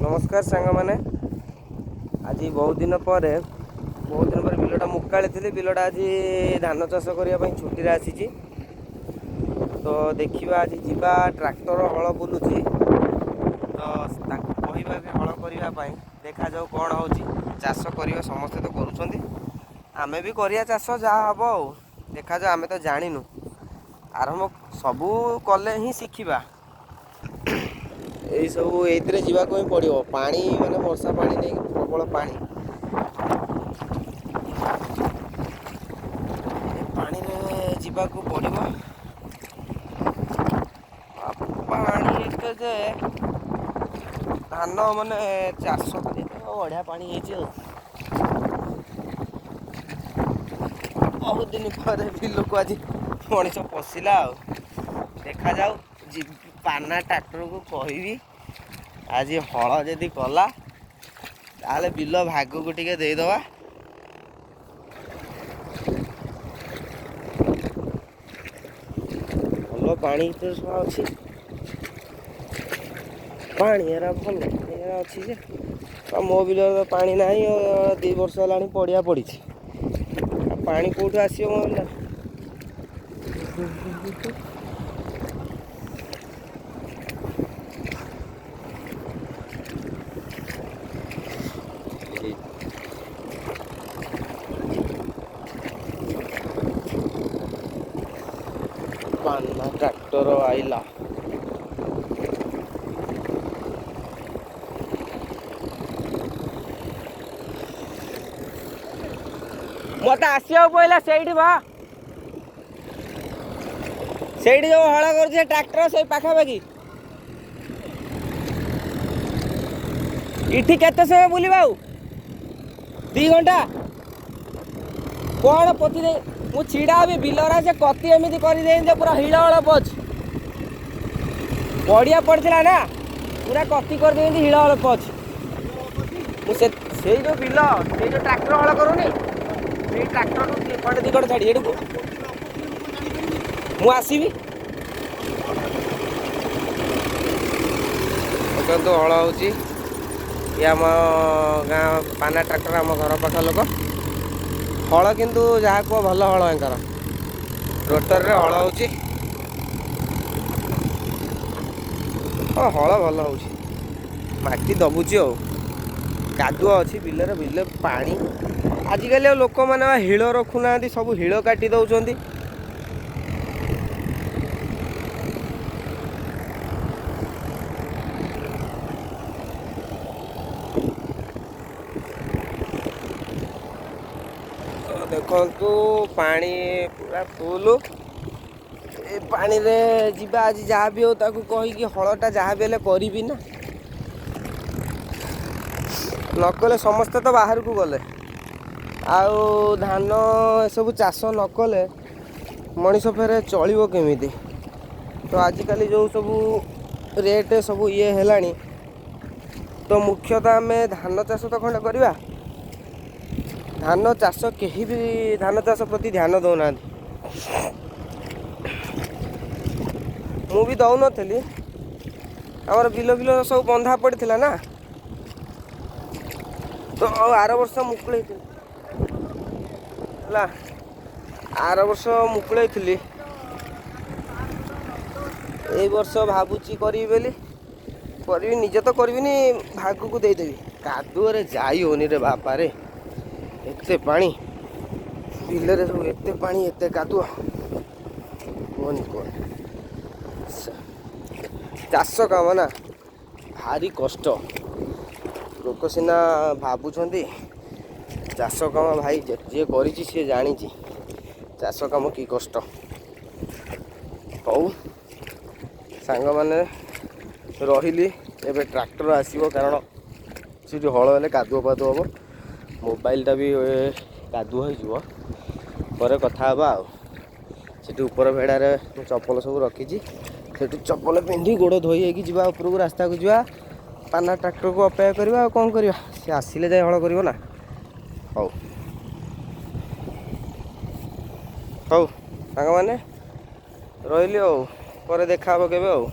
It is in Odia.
ନମସ୍କାର ସାଙ୍ଗମାନେ। ଆଜି ବହୁତ ଦିନ ପରେ, ବହୁତ ଦିନ ପରେ ବିଲଟା ମୁକାଳିଥିଲି। ବିଲଟା ଆଜି ଧାନ ଚାଷ କରିବା ପାଇଁ ଛୁଟିରେ ଆସିଛି। ତ ଦେଖିବା, ଆଜି ଯିବା। ଟ୍ରାକ୍ଟର ହଳ ବୁଲୁଛି, ତ ତାଙ୍କୁ କହିବା ବି ହଳ କରିବା ପାଇଁ। ଦେଖାଯାଉ କ'ଣ ହେଉଛି। ଚାଷ କରିବା, ସମସ୍ତେ ତ କରୁଛନ୍ତି, ଆମେ ବି କରିବା ଚାଷ। ଯାହା ହେବ ଆଉ ଦେଖାଯାଉ। ଆମେ ତ ଜାଣିନୁ, ଆରମ୍ଭ ସବୁ କଲେ ହିଁ ଶିଖିବା। ଏଇସବୁ ଏଇଥିରେ ଯିବାକୁ ହିଁ ପଡ଼ିବ। ପାଣି ମାନେ ବର୍ଷା ପାଣି ନେଇକି ପ୍ରବଳ ପାଣି। ଏ ପାଣିରେ ଯିବାକୁ ପଡ଼ିବ। ପାଣି ଏତେ ଯେ ଧାନ ମାନେ ଚାଷ କରିବା ବଢ଼ିଆ ପାଣି ହେଇଛି। ଆଉ ବହୁତ ଦିନ ପରେ ବିଲକୁ ଆଜି ମଣିଷ ପଶିଲା। ଆଉ ଦେଖାଯାଉ, ଯିବି ପାନା ଟ୍ରାକ୍ଟରକୁ କହିବି। ଆଜି ହଳ ଯଦି କଲା, ତାହେଲେ ବିଲ ଭାଗକୁ ଟିକେ ଦେଇଦେବା। ଭଲ ପାଣି ତ ଅଛି, ପାଣି ଏରା ଭଲ ପାଣି ଏରା ଅଛି ଯେ ମୋ ବିଲରେ ତ ପାଣି ନାହିଁ। 2 ବର୍ଷ ହେଲାଣି ପଡ଼ିଆ ପଡ଼ିଛି, ଆଉ ପାଣି କେଉଁଠୁ ଆସିବ ମୋ ବିଲରେ? ପାନା ଟ୍ରାକ୍ଟର ଆଇଲା। ମତେ ଆସିବାକୁ ପଇଲା ସେଇଠି ବା, ସେଇଠି ଯୋଉ ହଳ କରୁଛି ଟ୍ରାକ୍ଟର, ସେଇ ପାଖାପାଖି। ଏଠି କେତେ ସମୟ ବୁଲିବା? ଆଉ 2 ଘଣ୍ଟା କ'ଣ ପୋତି ଦେଇ ମୁଁ ଛିଡ଼ା ହେବି ବିଲରା? ସେ କତି ଏମିତି କରିଦେଇନି ଯେ ପୁରା ହିଳ ହଳ ପଚ୍। ପଡ଼ିଆ ପଡ଼ିଥିଲା ନା, ପୁରା କତି କରିଦେଇଛନ୍ତି, ହିଳ ହଳ ପଚ୍। ମୁଁ ସେ ସେଇ ଯୋଉ ବିଲ, ସେଇ ଯୋଉ ଟ୍ରାକ୍ଟର ହଳ କରୁନି, ସେଇ ଟ୍ରାକ୍ଟରରୁ ଖଣ୍ଡେ ଦି ଖଣ୍ଡେ ଛାଡ଼ି ଏଠୁ ମୁଁ ଆସିବି। ଦେଖନ୍ତୁ, ହଳ ହେଉଛି। ଇଏ ଆମ ଗାଁ ପାନା ଟ୍ରାକ୍ଟର, ଆମ ଘର ପାଖ ଲୋକ। ହଳ କିନ୍ତୁ ଯାହା କୁହ ଭଲ ହଳ ୟାଙ୍କର। ରୋଟରରେ ହଳ ହେଉଛି। ହଁ, ହଳ ଭଲ ହେଉଛି, ମାଟି ଦବୁଛି। ଆଉ କାଦୁଅ ଅଛି ବିଲରେ, ବିଲ ପାଣି। ଆଜିକାଲି ଆଉ ଲୋକମାନେ ଆଉ ହିଳ ରଖୁନାହାନ୍ତି, ସବୁ ହିଳ କାଟି ଦେଉଛନ୍ତି। ଦେଖନ୍ତୁ, ପାଣି ପୁରା ଫୁଲୁ। ଏ ପାଣିରେ ଯିବା ଆଜି। ଯାହା ବି ହଉ ତାକୁ କହିକି ହଳଟା ଯାହା ବି ହେଲେ କରିବି ନା, ନ କଲେ ସମସ୍ତେ ତ ବାହାରକୁ ଗଲେ, ଆଉ ଧାନ ଏସବୁ ଚାଷ ନ କଲେ ମଣିଷ ଫେରେ ଚଳିବ କେମିତି? ତ ଆଜିକାଲି ଯେଉଁ ସବୁ ରେଟ୍ ସବୁ ଇଏ ହେଲାଣି, ତ ମୁଖ୍ୟତଃ ଆମେ ଧାନ ଚାଷ ତ ଖଣ୍ଡେ କରିବା। ଧାନ ଚାଷ କେହି ବି ଧାନ ଚାଷ ପ୍ରତି ଧ୍ୟାନ ଦେଉନାହାନ୍ତି। ମୁଁ ବି ଦେଉନଥିଲି। ଆମର ବିଲ ଫିଲ ସବୁ ବନ୍ଧା ପଡ଼ିଥିଲା ନା, ତ ଆର ବର୍ଷ ମୁକୁଳେଇଥିଲି। ହେଲା, ଆର ବର୍ଷ ମୁକୁଳେଇଥିଲି। ଏଇ ବର୍ଷ ଭାବୁଛି କରିବି ବୋଲି। କରିବି, ନିଜେ ତ କରିବିନି, ଭାଗକୁ ଦେଇଦେବି। କାଦୁଅରେ ଯାଇ ହଉନି ରେ ବାପାରେ। ଏତେ ପାଣି ବିଲରେ ସବୁ, ଏତେ ପାଣି, ଏତେ କାଦୁଅ, କୁହନି କୁହନି। ଚାଷ କାମ ନା ଭାରି କଷ୍ଟ। ଲୋକ ସିନା ଭାବୁଛନ୍ତି, ଚାଷ କାମ ଭାଇ ଯିଏ କରିଛି ସିଏ ଜାଣିଛି ଚାଷ କାମ କି କଷ୍ଟ। ହଉ ସାଙ୍ଗମାନେ, ରହିଲି। ଏବେ ଟ୍ରାକ୍ଟର ଆସିବ, କାରଣ ସେଠି ହଳ ହେଲେ କାଦୁଅ ଫାଦୁଅ ହେବ, ମୋବାଇଲଟା ବି କାଦୁଅ ହେଇଯିବ। ପରେ କଥା ହେବା। ଆଉ ସେଠି ଉପର ଭେଡ଼ାରେ ମୁଁ ଚପଲ ସବୁ ରଖିଛି। ସେଠୁ ଚପଲ ପିନ୍ଧି ଗୋଡ଼ ଧୋଇ ହେଇକି ଯିବା ଉପରକୁ, ରାସ୍ତାକୁ ଯିବା। ପାନା ଟ୍ରାକ୍ଟରକୁ ଅପେକ୍ଷା କରିବା, ଆଉ କ'ଣ କରିବା? ସେ ଆସିଲେ ଯାଇ ହଳ କରିବ ନା। ହଉ ହଉ ସାଙ୍ଗମାନେ, ରହିଲି। ଆଉ ପରେ ଦେଖା ହେବ କେବେ ଆଉ।